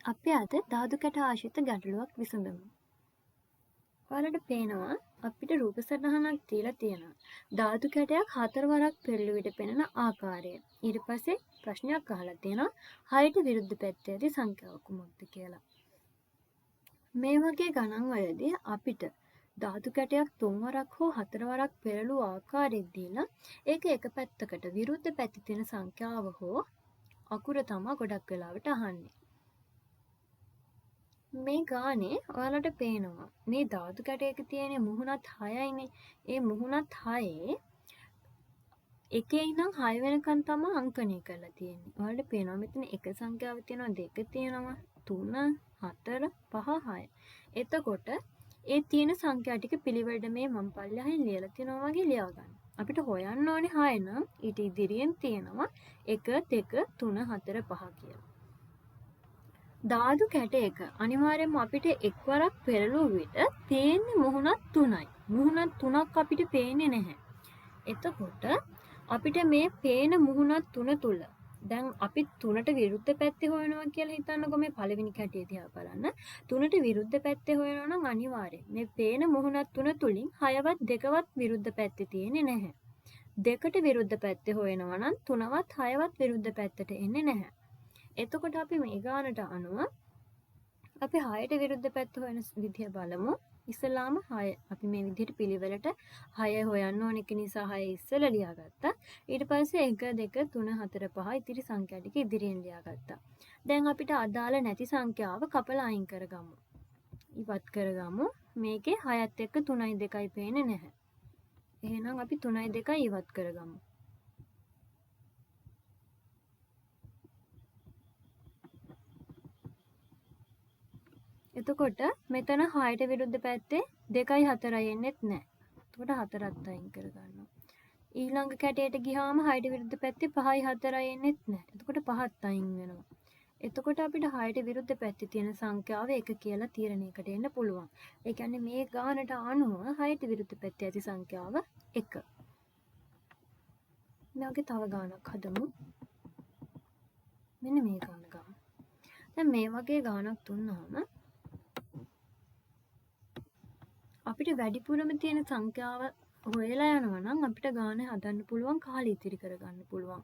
අපි අද ධාතු කැට ආශ්‍රිත ගැටලුවක් විසඳමු. ඔයාලට පේනවා අපිට රූප සටහනක් දීලා තියෙනවා. ධාතු කැටයක් හතර වරක් පෙරළුව විට පෙනෙන ආකාරය. ඊට පස්සේ ප්‍රශ්නයක් අහලා තියෙනවා 6ට විරුද්ධ පැත්තේ ඇති සංඛ්‍යාව කුමක්ද කියලා. මේ වගේ ගණන් වලදී අපිට ධාතු කැටයක් තුන් වරක් හෝ හතර වරක් පෙරළුව ආකාරයෙන් දීලා ඒක එක පැත්තකට විරුද්ධ පැත්තේ තියෙන සංඛ්‍යාව හෝ අකුර තමා ගොඩක් වෙලාවට අහන්නේ. මේ ගානේ ඔයාලට පේනවා මේ ධාතු කැටයක තියෙන මුහුණත් 6යිනේ. ඒ මුහුණත් 6 එකේ ඉඳන් 6 වෙනකන් තමා අංකණය කරලා තියෙන්නේ. ඔයාලට පේනවා මෙතන එක සංඛ්‍යාව තියෙනවා, දෙක තියෙනවා, තුන, හතර, පහ, හය. එතකොට ඒ තියෙන සංඛ්‍යා ටික පිළිවෙලට මේ මම පල්ලෙහායින් ලියලා තියෙනවා වගේ ලියා ගන්න. අපිට හොයන්න ඕනේ 6 නම් ඊට ඉදිරියෙන් තියෙනවා 1, 2, 3, 4, 5 කියලා. ධාතු කැටයක අනිවාර්යයෙන්ම අපිට එක්වරක් පෙරළුව විට පේන්නේ මුහුණත් 3යි. මුහුණත් 3ක් අපිට පේන්නේ නැහැ. එතකොට අපිට මේ පේන මුහුණත් 3 තුල දැන් අපි 3ට විරුද්ධ පැත්තේ හොයනවා කියලා හිතන්නකෝ. මේ පළවෙනි කැටය දිහා බලන්න. 3ට විරුද්ධ පැත්තේ හොයනවා නම් අනිවාර්යයෙන් මේ පේන මුහුණත් 3 තුලින් 6වත් 2වත් විරුද්ධ පැත්තේ තියෙන්නේ නැහැ. 2ට විරුද්ධ පැත්තේ හොයනවා නම් 3වත් 6වත් විරුද්ධ පැත්තට එන්නේ නැහැ. එතකොට අපි මේ ගානට අනුව අපි 6ට විරුද්ධ පැත්ත හොයන විදිය බලමු. ඉස්සෙල්ලාම 6 අපි මේ විදිහට පිළිවෙලට 6 හොයන්න ඕන එක නිසා 6 ඉස්සෙල්ලා ලියාගත්තා. ඊට පස්සේ 1, 2, 3, 4, 5 ඉතිරි සංඛ්‍යා ටික ඉදිරියෙන් ලියාගත්තා. දැන් අපිට අදාළ නැති සංඛ්‍යාව කපලා අයින් කරගමු. ඉවත් කරගමු. මේකේ 6ත් එක්ක 3යි 2යි පේන්නේ නැහැ. එහෙනම් අපි 3යි 2යි ඉවත් කරගමු. එතකොට මෙතන 6ට විරුද්ධ පැත්තේ 2යි 4යි එන්නෙත් නෑ. එතකොට 4ත් අයින් කරගන්නවා. ඊළඟ කැටයට ගියාම 6ට විරුද්ධ පැත්තේ 5යි 4යි එන්නෙත් නෑ. එතකොට 5ත් අයින් වෙනවා. එතකොට අපිට 6ට විරුද්ධ පැත්තේ තියෙන සංඛ්‍යාව 1 කියලා තීරණයකට එන්න පුළුවන්. ඒ කියන්නේ මේ ගානට අනුව 6ට විරුද්ධ පැත්තේ ඇති සංඛ්‍යාව 1. මේ වගේ තව ගානක් හදමු. මෙන්න මේ ගාන ගමු. දැන් මේ වගේ ගානක් දුන්නාම අපිට වැඩිපුරම තියෙන සංඛ්‍යාව හොයලා යනවා නම් අපිට ගාන හදන්න පුළුවන්, කාලය ඉතිරි කරගන්න පුළුවන්.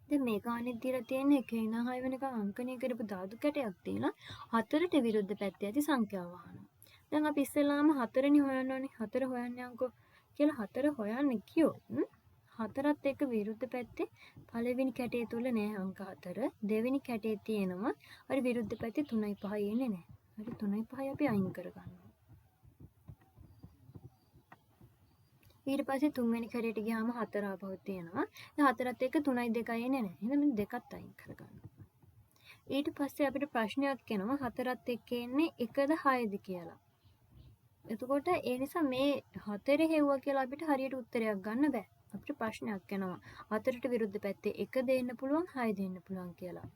දැන් මේ ගානෙත් දීලා තියෙන්නේ 1 ඉඳන් 6 වෙනකන් අංකණය කරපු ධාතු කැටයක් දීලා 4ට විරුද්ධ පැත්තේ ඇති සංඛ්‍යාව අහනවා. දැන් අපි ඉස්සෙල්ලාම 4නේ හොයන්න ඕනේ. 4 හොයන්න යන්කෝ කියලා 4 හොයන්න ගියොත් 4ත් එක්ක විරුද්ධ පැත්තේ පළවෙනි කැටය තුල නෑ අංක 4. දෙවෙනි කැටේ තියෙනවා. හරි විරුද්ධ පැත්තේ 3යි 5යි එන්නේ නෑ. හරි 3යි 5යි අපි අයින් කරගන්නවා. ඊට පස්සේ තුන්වෙනි කැටයට ගියාම 4 ආපහු තියෙනවා. දැන් 4ත් එක්ක 3යි 2යි එන්නේ නෑ. එහෙනම් මෙන්න දෙකත් අයින් කරගන්නවා. ඊට පස්සේ අපිට ප්‍රශ්නයක් එනවා 4ත් එක්ක එන්නේ 1ද 6ද කියලා. එතකොට ඒ නිසා මේ 4 හෙව්වා කියලා අපිට හරියට උත්තරයක් ගන්න බෑ. අපිට ප්‍රශ්නයක් එනවා 4ට විරුද්ධ පැත්තේ 1 දෙන්න පුළුවන් 6 දෙන්න පුළුවන් කියලා.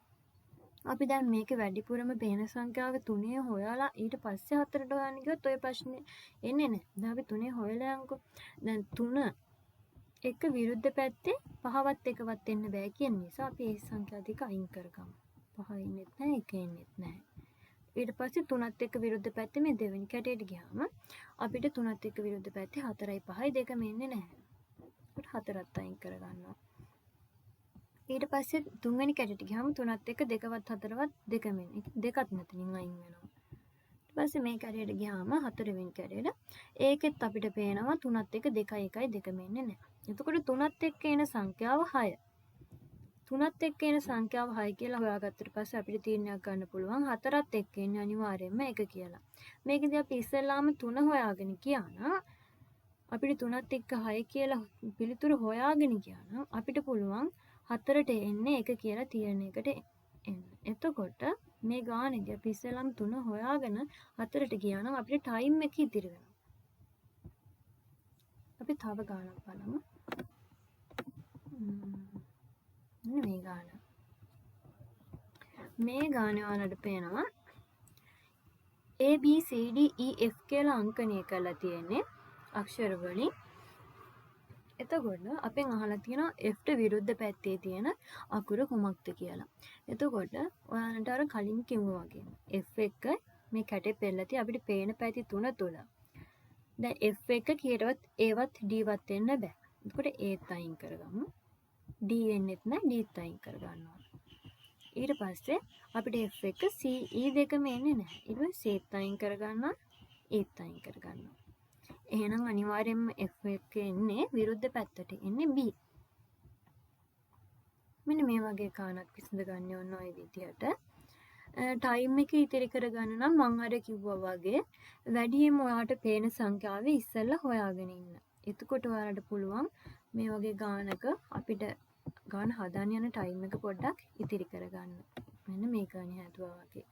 අපි දැන් මේකේ වැඩිපුරම පේන සංඛ්‍යාව 3 හොයලා ඊට පස්සේ 4ට හොයන්න ගියොත් ඔය ප්‍රශ්නේ එන්නේ නෑ. දැන් අපි 3 හොයලා යන්කෝ. දැන් 3 එක විරුද්ධ පැත්තේ 5වත් 1වත් එන්න බෑ කියන නිසා අපි ඒ සංඛ්‍යා දෙක අයින් කරගමු. 5 එන්නෙත් නෑ, 1 එන්නෙත් නෑ. ඊට පස්සේ 3ත් එක්ක විරුද්ධ පැත්තේ මේ දෙවෙනි කැටයට ගියාම අපිට 3ත් එක්ක විරුද්ධ පැත්තේ 4යි 5යි දෙකම එන්නේ නැහැ. අපිට 4ත් අයින් කරගන්නවා. ඊට පස්සේ තුන්වෙනි කැටයට ගියාම 3ත් එක්ක 2වත් 4වත් දෙකම එන්නේ. දෙකත් මෙතනින් අයින් වෙනවා. ඊට පස්සේ මේ කැටයට ගියාම හතරවෙනි කැටයට ඒකෙත් අපිට පේනවා 3ත් එක්ක 2යි 1යි දෙකම එන්නේ නැහැ. එතකොට 3ත් එක්ක එන සංඛ්‍යාව 6. 3ත් එක්ක එන සංඛ්‍යාව 6 කියලා හොයාගත්තට පස්සේ අපිට තීරණයක් ගන්න පුළුවන් 4ත් එක්ක එන්නේ අනිවාර්යයෙන්ම 1 කියලා. මේකෙදි අපි ඉස්සෙල්ලාම 3 හොයාගෙන ගියා නම් අපිට 3ත් එක්ක 6 කියලා පිළිතුරු හොයාගෙන ගියා නම් අපිට පුළුවන් 4ට එන්නේ 1 කියලා තීරණයකට එන්න. එතකොට මේ ගානේදී අපි ඉස්සෙල්ලාම 3 හොයාගෙන 4ට ගියා නම් අපිට ටයිම් එක ඉතිරි වෙනවා. අපි තව ගානක් බලමු. මෙන්න මේ ගාන. මේ ගානේ ඔයාලට පේනවා A B C D E F කියලා අංකණය කරලා තියෙන්නේ අක්ෂර වලින්. එතකොට අපෙන් අහලා තියෙනවා F ට විරුද්ධ පැත්තේ තියෙන අකුර කුමක්ද කියලා. එතකොට ඔයාලට අර කලින් කිව්වා වගේ F එක මේ කැටේ පෙරලා තියෙ අපිට පේන පැති තුන තුල. දැන් F එක කීයටවත් A වත් D වත් එන්න බෑ. එතකොට Aත් අයින් කරගමු. D එන්නෙත් නෑ, Dත් අයින් කරගන්නවා. ඊට පස්සේ අපිට F එක C E දෙකම එන්නේ නැහැ. ඊට පස්සේ Cත් අයින් කරගන්නවා, Eත් අයින් කරගන්නවා. එහෙනම් අනිවාර්යයෙන්ම F එක එන්නේ විරුද්ධ පැත්තට එන්නේ B. මෙන්න මේ වගේ ගානක් විසඳ ගන්න ඕන ඔය විදිහට. ටයිම් එක ඉතිරි කරගන්න නම් මං අර කිව්වා වගේ වැඩියෙන්ම ඔයාට පේන සංඛ්‍යාව ඉස්සෙල්ලා හොයාගෙන ඉන්න. එතකොට ඔයාලට පුළුවන් මේ වගේ ගානක අපිට ගාන හදන්න යන ටයිම් එක පොඩ්ඩක් ඉතිරි කරගන්න. මෙන්න මේ ගානේ හැදුවා වගේ.